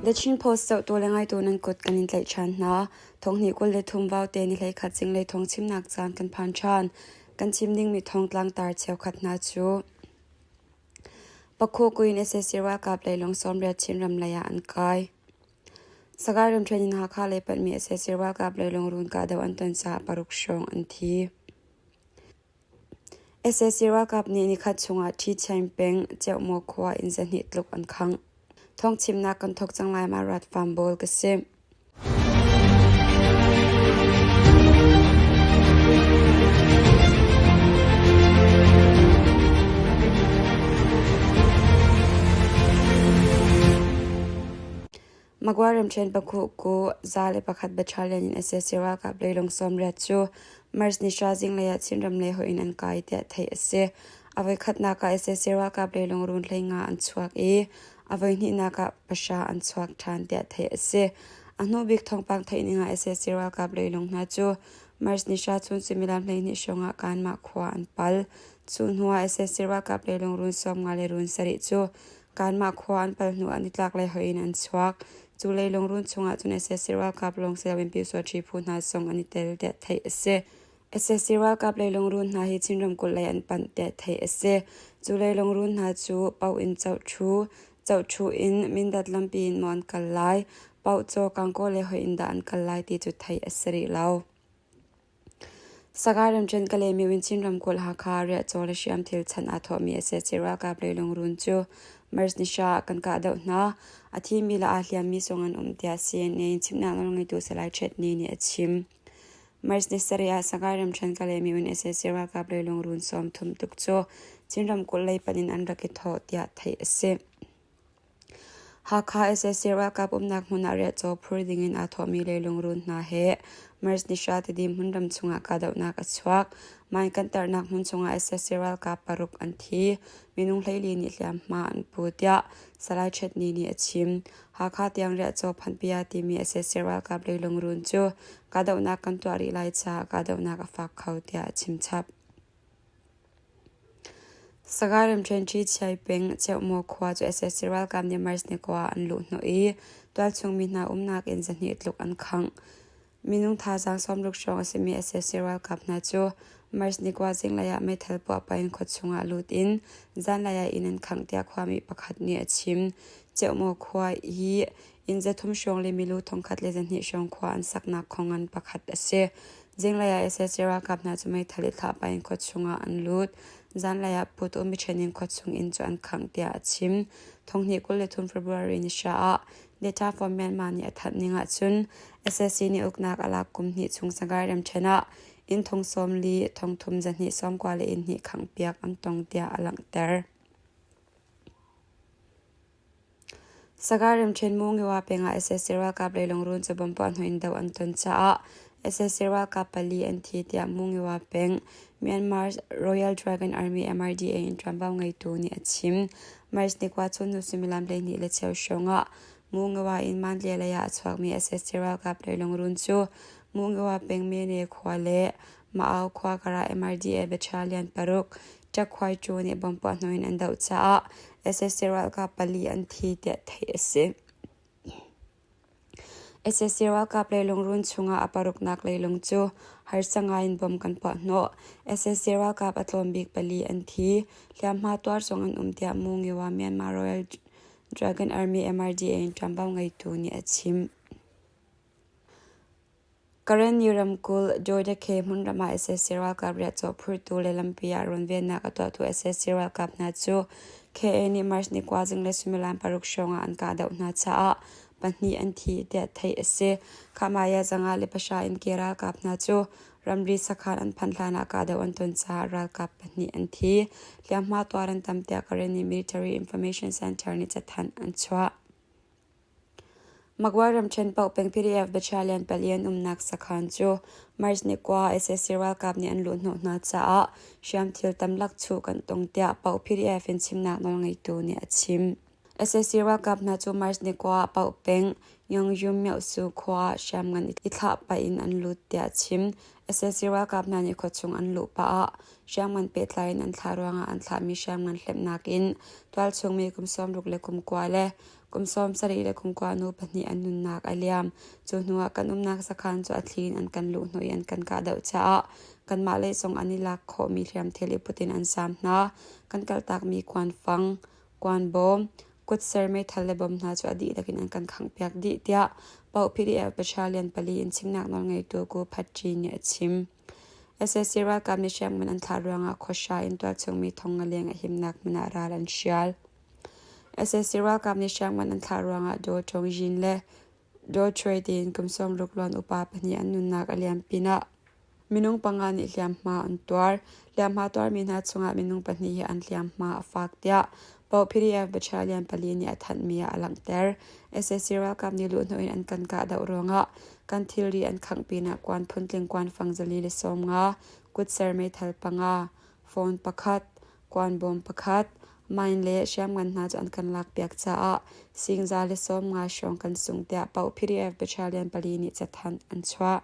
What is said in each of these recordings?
The Chin Post zohtu le ngaitu nan kut kan in tlaih ṭhan hna. Thonghnih 23 vaute ni 11 zinglei thawng chimnak caan kan phan ṭhan. Kan chim dingmi thawngtlang tar cheukhat hna cu Pakhuku in sac ralkap leilung 80 Chinram lei ah an kai. Sagaing ramṭhen in Hakha lei panhmi sac ralkap leilung run kahdoh an ton caah paruk hrawng an thi. Sac ralkap nih nikhat chungah Ṭhichain peng Ceukmaw khua in zahnih tluk an khangh. Thawngchimnak kan thawk cang lai ma rat farm bawl ka si. Magwa ramṭhen pakhuhku 101 battalion in sac ralkap leilung 80 cu March ni hra zinglei ah Chinram lei hoih in an kai tiah theih a si. A voikhatnak ah sac ralkap leilung run 15 an chuak i a voihnihnak ah pahra an chuak ṭhan tiah theih a si. A hnu bik thawngpang theih ning ah sac ralkap leilung hna cu March ni hra chun suimilam 12 hrawng ah Kanmah khua an pal. Cu hnu ah sac ralkap leilung run 50 le run sarih cu Kanmah khua an pal hnu ah nitlaklei hoih in an chuak. Cu leilung run chungah cun sac ralkap lawng si loin Pyusawṭhi phu hna zong an i tel tiah theih a si. Sac ralkap leilung run hna hi Chin ramkulh lei an panh tiah theih a si. Cu leilung run hna cu Pau in Chohṭhu, Chohṭhu in Mindat lampi in maw an kal lai, Pau caw Kangkaw lei hoih in dah an kal lai ti cu theih a si rih lo. Sagaing ramṭhen Kalaymyo in Chin ramkulh Hakha riahcaw le hriamthil chanh aa thawhmi sac ralkap leilung run cu March ni hra ah kan kahdoh hna. A thimi le aa hliammi zong an um tiah CNA in chimnak nawlngeitu Salai Htet Ni nih a chim. March ni sarih ah Sagaing ramṭhen Kalaymyo in sac ralkap leilung run 30 tluk cu Chin ramkulh lei panh in an rak i thawh tiah theih a si. Hakha sac ralkap umnak hmun ah riahcaw phur dingin aa thawhmi leilung run hna he March ni hra Tidim hmunram chungah kahdohnak a chuak. Mine kan tarnak hmun chungah sac ralkap paruk an thi. Minung 14 nih hliamhma an pu tiah Salai Htet Ni nih a chim. Hakha tiang riahcaw phanhpi ah timi sac ralkap leilung run cu kahdohnak kan tuah rih lai caah kahdohnak a fak kho tiah a chim chap. Sagaing ramṭhen Ṭhichiai peng Ceukmaw khua cu sac ralkap nih March ni kua ah an luhhnawh i tualchung mi hna umnak inn zahnih tluk an khangh. Minung thazaang 60 hrawng a simi sac ralkap hna cu March ni kua zinglei ah meithal puah pah in khuachung ah lut in zanlei ah inn an khangh tiah khuami pakhat nih a chim. Ceukmaw khua hi inn 300 hrawng le milu 1,200 hrawng khua an saknak khongan pakhat a si. Zinglei ah sac ralkap hna cu meithal i thlah pah in khua chungah an lut. Zanlei ah put um i ṭhen in khua chung inn cu an khangh tiah a chim. Thonghnih 23 February ni hra ah Data for Myanmar nih a thanh ning ahcun sac nih uknak a lak kum hnih chung Sagaing ramṭhen ah inn thong sawm li, thong thum zahnih sawm kua le inn hnih khanghpiak an tong tiah a langhter. Sagaing ramṭhen Mungiwa peng ah sac ralkap leilung run cu bomb puahhnawh in doh an ton caah sac ralkap pali an thi tiah Mungiwa peng Myanmar Royal Dragon Army MRDA in ṭuanvo ngeitu nih a chim. March ni kua chun hnu suimilam 12 le cheu hrawng ah Mungiwa in Mandalay lei ah a chuakmi sac ralkap leilung run cu Mungiwa peng Mene khua le Ma'au khua karah MRDA battalion paruk Ṭakhuai cu nih bomb puahhnawh in an doh caah sac ralkap pali an thi tiah theih a si. Sac ralkap leilung run chungah a paruknak leilung cu harsa ngai in bomb kan puahhnawh. Sac ralkap a tlawm bik pali an thi. Hliamhma tuar zong an um tiah Mungiwa Myanmar Royal Dragon Army MRDA in ṭuanvo ngeitu nih a chim. Karenni ramkulh Dodakhe hmunram ah sac ralkap riahcaw phurtu le lampi ah runvennak a tuahtu sac ralkap hna cu KA nih March ni kua zinglei suimilam paruk hrawng ah an kahdoh hna caah pahnih an thi tiah theih a si. Khahmai ah 5 le in ke ralkap hna cu ramri sakhan an phanh hlan ah kahdoh an ton caah ralkap pahnih an thi. Hliamhma tuar an tam tiah Karenni Military Information Center nih cathanh an chuah. Magway ramṭhen paoh peng PDF battalion pali an umnak sakhan cu March ni kua sac ralkap nih an luhhnawh hna caah hriamthil tamlak chuh kan tong tiah paoh PDF in chimnak nawlngeitu nih a chim. Sac ralkap hna cu March ni kua ah paoh peng Yongyum Myohsu khua ah hriamngan i thlah pah in an lut tiah a chim. Sac ralkap hna nih khuachung an luh pah ah hriamngan pehtlai in an thlah ruangah an thlahmi hriamngan hlemhnak in tualchung mi kum 60 le kum kua le Kum 70 le kum kua nu pahnih an nunnak a liam. Cu hnuah kan umnak sakhan cu a thli in an kan luhhnawh i an kan kahdoh caah kanmah lei zong an i lak khawhmi hriamthil i put in an zaam hna. Kan kaltakmi kuanfang, kuanbawm, kutser meithal le bom hna cu a dihlak in an kan khanghpiak dih tiah Paoh PDF Battalion pali in chimnak nawlngeitu Ku Phat Ṭi nih a chim. Sac ralkap nih hriamngan an thlah ruangah khuahra in tualchungmi thong nga leng a himnak hmun ah ral an hrial. Sac ralkap nih hriamngan an thlah ruangah Daw Ṭawng Yin le Daw Htwe tiin kum 60 luan upa pahnih an nunnak a liam pinah minung panga nih hliamhma an tuar. Hliamhma tuarmi hna chungah minung pahnih hi an hliamhma a fak tiah Paoh PDF Battalion pali nih a thanhmi ah a langhter. Sac ralkap nih luhhnawh in an kan kahdoh ruangah kan thilri an khangh pinah kuan phuntling kuanfang 450, kutser meithal panga, phone pakhat, kuanbawm pakhat, mine le hriamngan hna cu an kan lakpiak caah singza le 50 hrawng kan sung tiah Paoh PDF Battalion pali nih cathanh an chuah.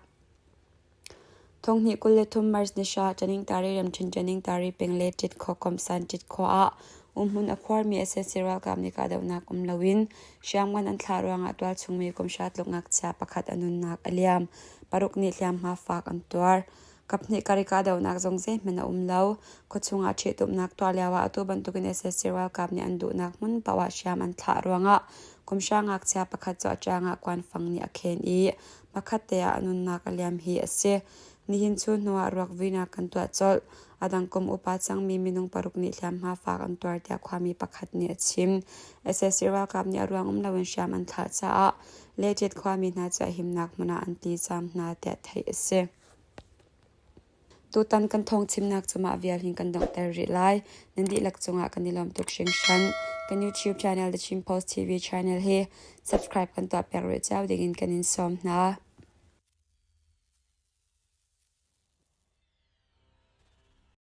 Thonghnih 23 March ni hra Ṭaningtari ramṭhen Ṭaningtari peng le Ṭitkhaw komsan Ṭitkhaw ah umhmun a khuarmi sac ralkap nih kahdohnak um loin hriamngan an thlah ruangah tualchungmi kum hra tluk ngakchia pakhat a nunnak a liam. Paruk nih hliamhma fak an tuar. Kaphnih kar i kahdohnak zong zeihmanh a um lo. Khuachung ah ṭhitumnak tuah lioah atu bantukin sac ralkap nih an duhnak hmun paoh ah hriam an thlah ruangah kum hra ngakchia pakhat cu a ṭang ah kuanfang nih a khen i Hmakhat te ah a nunnak a liam hi a si. Nihin cu hnuah ruak vuinak kan tuah colh. A dang kum upa cangmi minung paruk nih hliamhma fak an tuar tiah khuami pakhat nih a chim. Sac ralkap nih a ruang um loin hriam an thlah caah Leṭet khuami hna cu a himnak hmun ah an tli cang hna tiah theih a si. Tutan kan thawngchimnak cu mah vial hin kan donghter rih lai. Nan dihlak cungah kan i lawm tuk hringhran. Kan YouTube channel The Chin Post TV channel hi subscribe kan tuahpiak rih cio dingin kan in sawm hna.